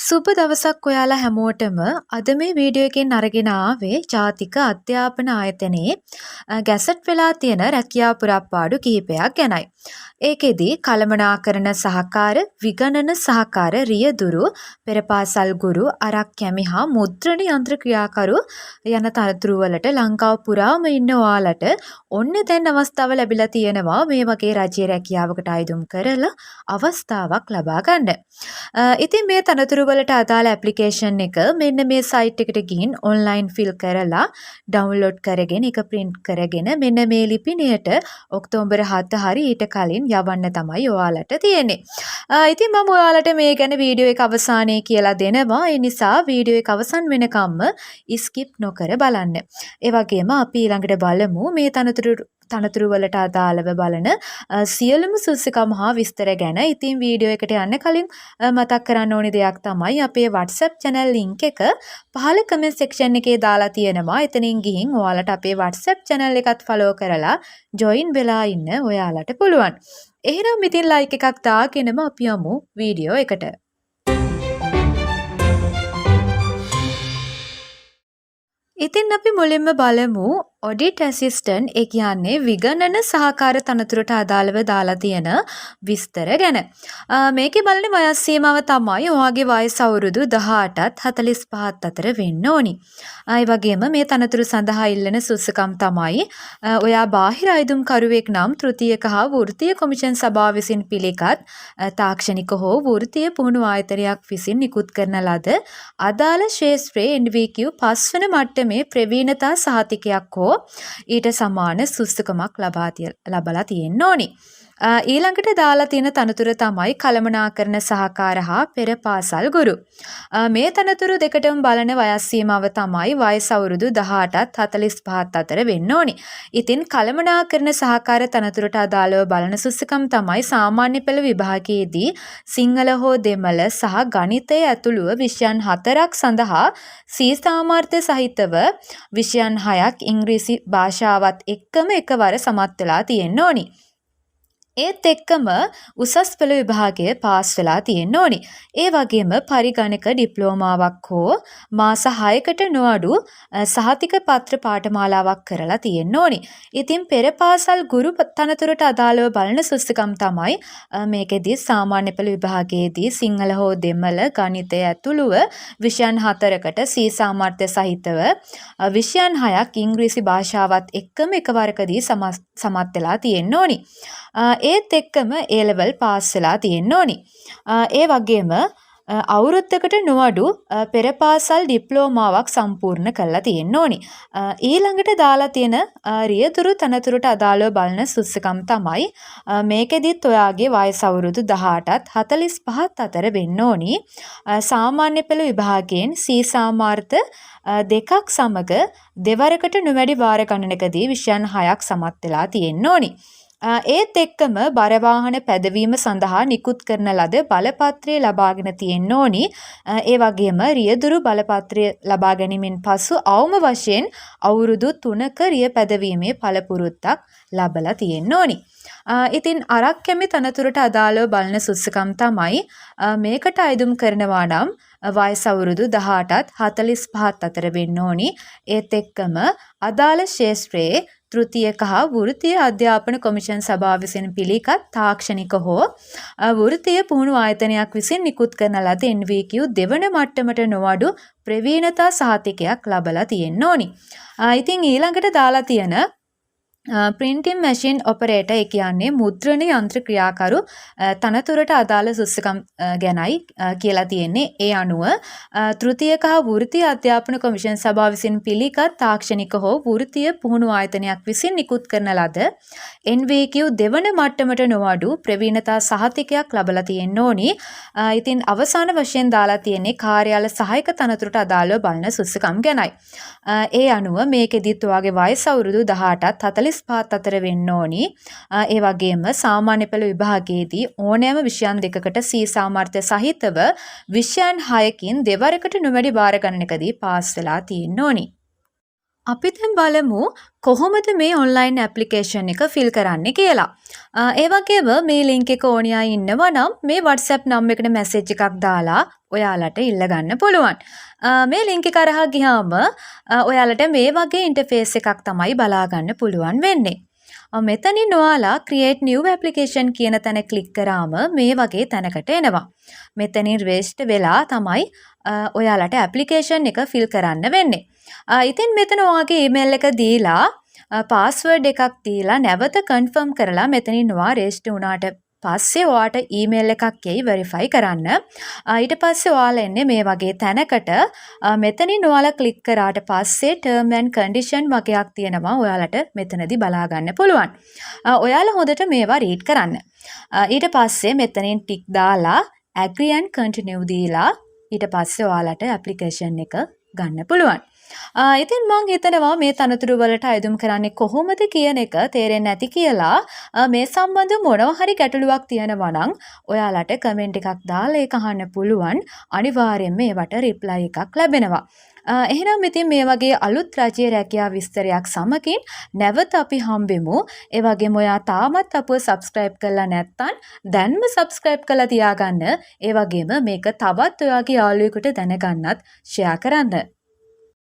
සුබ දවසක් ඔයාලා හැමෝටම. අද මේ වීඩියෝ එකෙන් අරගෙන ආවේ ජාතික අධ්‍යාපන ආයතනයේ ගැසට් වෙලා තියෙන රැකියා පුරප්පාඩු කිහිපයක් ගැනයි. ඒකෙදි කළමනාකරණ සහකාර, විගණන සහකාර, රියදුරු, පෙරපාසල් ගුරු, අරක් කැමි හා මුද්‍රණ යන්ත්‍ර ක්‍රියාකරු යන තනතුරු වලට ලංකාව පුරාම ඉන්න ඔයාලට ඔන්න දැන් අවස්ථාව ලැබිලා තියෙනවා මේ වගේ රජයේ රැකියාවකට අයදුම් කරලා අවස්ථාවක් ලබා ගන්න. ඉතින් මේ තනතුරු වලට අදාළ ඇප්ලිකේෂන් එක මෙන්න මේ සයිට් එකට ගිහින් ඔන්ලයින් ෆිල් කරලා ඩවුන්ලෝඩ් කරගෙන ඒක ප්‍රින්ට් කරගෙන මෙන්න මේ ලිපිනයට ඔක්තෝබර් 7 හරි ඊට කලින් යවන්න තමයි ඔයාලට තියෙන්නේ. ඉතින් මම ඔයාලට මේ ගැන වීඩියෝ එක අවසානයේ කියලා දෙනවා. ඒ නිසා වීඩියෝ එක අවසන් වෙනකම්ම ස්කිප් නොකර බලන්න. ඒ වගේම අපි ඊළඟට බලමු මේ තනතුරු වලට අදාළව බලන සියලුම සුදුසුකම් හා විස්තර ගැන. ඉතින් වීඩියෝ එකට යන්න කලින් මතක් කරන්න ඕනි දෙයක් තමයි අපේ WhatsApp channel link එක පහළ කමෙන්ට් සෙක්ෂන් එකේ දාලා තියෙනවා. එතනින් ගිහින් ඔයාලට අපේ WhatsApp channel එකත් ෆලෝ කරලා ජොයින් වෙලා ඉන්න ඔයාලට පුළුවන්. එහෙනම් ඉතින් ලයික් එකක් දාගෙනම අපි යමු වීඩියෝ එකට. ඉතින් අපි මුලින්ම බලමු ඔඩිට් ඇසිස්ටන්ට්, ඒ කියන්නේ විගණන සහකාර තනතුරට අදාළව දාලා තියෙන විස්තර ගැන. මේකේ බලන වයස් සීමාව තමයි ඔයාගේ වයස අවුරුදු 18ත් 45ත් අතර වෙන්න ඕනි. ඒ වගේම මේ තනතුරු සඳහා ඉල්ලන සුදුසුකම් තමයි ඔයා බාහිර අයදුම්කරුවෙක් නම් තෘතීයක හා වෘත්තීය කොමිෂන් සභාව විසින් පිළිගත් තාක්ෂණික හෝ වෘත්තීය පුහුණු ආයතනයක් විසින් නිකුත් කරන ලද අදාළ ක්ෂේත්‍රයේ NVQ පස්වන මට්ටමේ ප්‍රවීණතා සහතිකයක් හෝ ඊට සමාන සුදුසුකමක් ලබලා තියෙන්න ඕනි. ඊළඟට දාලා තියෙන තනතුර තමයි කළමනාකරණ සහකාර හා පෙර පාසල් ගුරු. මේ තනතුරු දෙකටම බලන වයස් සීමාව තමයි වයස අවුරුදු 18ත් 45ත් අතර වෙන්න ඕනි. ඉතින් කළමනාකරණ සහකාර තනතුරට අදාළව බලන සුදුසුකම් තමයි සාමාන්‍ය පෙළ විභාගයේදී සිංහල හෝ දෙමළ සහ ගණිතය ඇතුළුව විෂයන් 4ක් සඳහා සී සාමර්ථ්‍ය සහිතව විෂයන් 6ක් ඉංග්‍රීසි භාෂාවත් එක්කම එකවර සමත් වෙලා තියෙන්න ඕනි. ඒත් එක්කම උසස් පෙළ විභාගය පාස් වෙලා තියෙන්න ඕනි. ඒ වගේම පරිගණක ඩිප්ලෝමාවක් හෝ මාස 6කට නොඅඩු සහතික පත්‍ර පාඨමාලාවක් කරලා තියෙන්න ඕනි. ඉතින් පෙර පාසල් ගුරු තනතුරට අදාළව බලන සුදුසුකම් තමයි මේකෙදි සාමාන්‍ය පෙළ විභාගයේදී සිංහල හෝ දෙමළ ගණිතය ඇතුළුව විෂයන් 4කට සී සාමර්ථ්‍ය සහිතව විෂයන් 6ක් ඉංග්‍රීසි භාෂාවත් එක්කම එකවරකදී සමත් වෙලා තියෙන්න ඕනි. ඒත් එක්කම ඒ ලෙවල් පාස් වෙලා තියෙන්න ඕනි. ඒ වගේම අවුරුද්දකට නොඅඩු පෙර පාසල් ඩිප්ලෝමාවක් සම්පූර්ණ කරලා තියෙන්න ඕනි. ඊළඟට දාලා තියෙන රියදුරු තනතුරට අදාළව බලන සුදුසුකම් තමයි මේකෙදිත් ඔයාගේ වයස අවුරුදු 18ත් 45ත් අතර වෙන්න ඕනි. සාමාන්‍ය පෙළ විභාගයෙන් සී සාමාර්ථ දෙකක් සමග දෙවරකට නොවැඩි වාර ගණනකදී විෂයන් 6ක් සමත් වෙලා තියෙන්න ඕනි. ඒත් එක්කම බරවාහන පැදවීම සඳහා නිකුත් කරන ලද බලපත්‍රය ලබාගෙන තියෙන්න ඕනි. ඒ වගේම රියදුරු බලපත්‍රය ලබා ගැනීමෙන් පසු අවම වශයෙන් අවුරුදු 3ක රිය පැදවීමේ පළපුරුද්දක් ලබලා තියෙන්න ඕනි. ඉතින් අරක් කැමි තනතුරට අදාළව බලන සුදුසුකම් තමයි මේකට අයදුම් කරනවා නම් වයස අවුරුදු 18ත් 45ත් අතර වෙන්න ඕනි. ඒත් එක්කම අදාළ ක්ෂේත්‍රයේ තෘතීයක හා වෘත්තීය අධ්‍යාපන කොමිෂන් සභාව විසින් පිළිගත් තාක්ෂණික හෝ වෘත්තීය පුහුණු ආයතනයක් විසින් නිකුත් කරන ලද NVQ දෙවන මට්ටමට නොඅඩු ප්‍රවීණතා සහතිකයක් ලබලා තියෙන්න ඕනි. ඉතින් ඊළඟට දාලා තියෙන ප්‍රින්ටිං මැෂින් ඔපරේටර්, ඒ කියන්නේ මුද්‍රණ යන්ත්‍ර ක්‍රියාකරු තනතුරට අදාළ සුදුසුකම් ගැනයි කියලා තියෙන්නේ. ඒ අනුව තෘතීයක හා වෘත්තීය අධ්‍යාපන කොමිෂන් සභාව විසින් පිළිගත් තාක්ෂණික හෝ වෘත්තීය පුහුණු ආයතනයක් විසින් නිකුත් කරන ලද NVQ දෙවන මට්ටමට නොඅඩු ප්‍රවීණතා සහතිකයක් ලබලා තියෙන්න ඕනි. ඉතින් අවසාන වශයෙන් දාලා තියෙන්නේ කාර්යාල සහායක තනතුරට අදාළව බලන සුදුසුකම් ගැනයි. ඒ අනුව මේකෙදිත් ඔයාගේ වයස අවුරුදු 18ත් 45ත් අතර වෙන්න ඕනි. ඒ වගේම සාමාන්‍ය පෙළ විභාගයේදී ඕනෑම විෂයන් දෙකකට සී සාමර්ථ්‍ය සහිතව විෂයන් 6කින් දෙවරකට නොවැඩි වාර ගණනකදී පාස් වෙලා තියෙන්න ඕනි. අපි දැන් බලමු කොහොමද මේ ඔන්ලයින් ඇප්ලිකේෂන් එක ෆිල් කරන්නේ කියලා. ඒ වගේම මේ ලින්ක් එක ඕනි අය ඉන්නවා නම් මේ WhatsApp නම් එකට මැසේජ් එකක් දාලා ඔයාලට ඉල්ල ගන්න පුළුවන්. මේ ලින්ක් එක හරහා ගියාම ඔයාලට මේ වගේ ඉන්ටර්ෆේස් එකක් තමයි බලා ගන්න පුළුවන් වෙන්නේ. මෙතනින් ඔයාලා "Create new application" කියන තැන ක්ලික් කරාම මේ වගේ තැනකට එනවා. මෙතනින් රෙජිස්ටර් වෙලා තමයි ඔයාලට ඇප්ලිකේෂන් එක ෆිල් කරන්න වෙන්නේ. ඉතින් මෙතන ඔයාගේ ඊමේල් එක දීලා, පාස්වර්ඩ් එකක් දීලා, නැවත කන්ෆර්ම් කරලා මෙතනින් ඔයා රෙජිස්ටර් වුණාට පස්සේ ඔයාට ඊමේල් එකක් එයි වෙරිෆයි කරන්න. ඊට පස්සේ ඔයාලා එන්නේ මේ වගේ තැනකට. මෙතනින් ඔයාලා ක්ලික් කරාට පස්සේ ටර්ම් ඇන්ඩ් කන්ඩිෂන් වගයක් තියෙනවා ඔයාලට මෙතනදි බලා ගන්න පුළුවන්. ඔයාලා හොඳට මේවා රීඩ් කරන්න. ඊට පස්සේ මෙතනින් ටික් දාලා "Agree and continue" දීලා ඊට පස්සේ ඔයාලට ඇප්ලිකේෂන් එක ගන්න පුළුවන්. ඉතින් මං හිතනවා මේ තනතුරු වලට අයදුම් කරන්නේ කොහොමද කියන එක තේරෙන්න ඇති කියලා. මේ සම්බන්ධව මොනවා හරි ගැටලුවක් තියෙනවා නම් ඔයාලට කමෙන්ට් එකක් දාලා ඒක අහන්න පුළුවන්. අනිවාර්යෙන්ම ඒවට රිප්ලයි එකක් ලැබෙනවා. එහෙනම් ඉතින් මේ වගේ අලුත් රජයේ රැකියා විස්තරයක් සමගින් නැවත අපි හම්බෙමු. ඒ වගේම ඔයා තාමත් අපව සබ්ස්ක්‍රයිබ් කරලා නැත්නම් දැන්ම සබ්ස්ක්‍රයිබ් කරලා තියාගන්න. ඒ වගේම මේක තවත් ඔයාගේ යාළුවෙකුට දැනගන්නත් ෂෙයා කරන්න.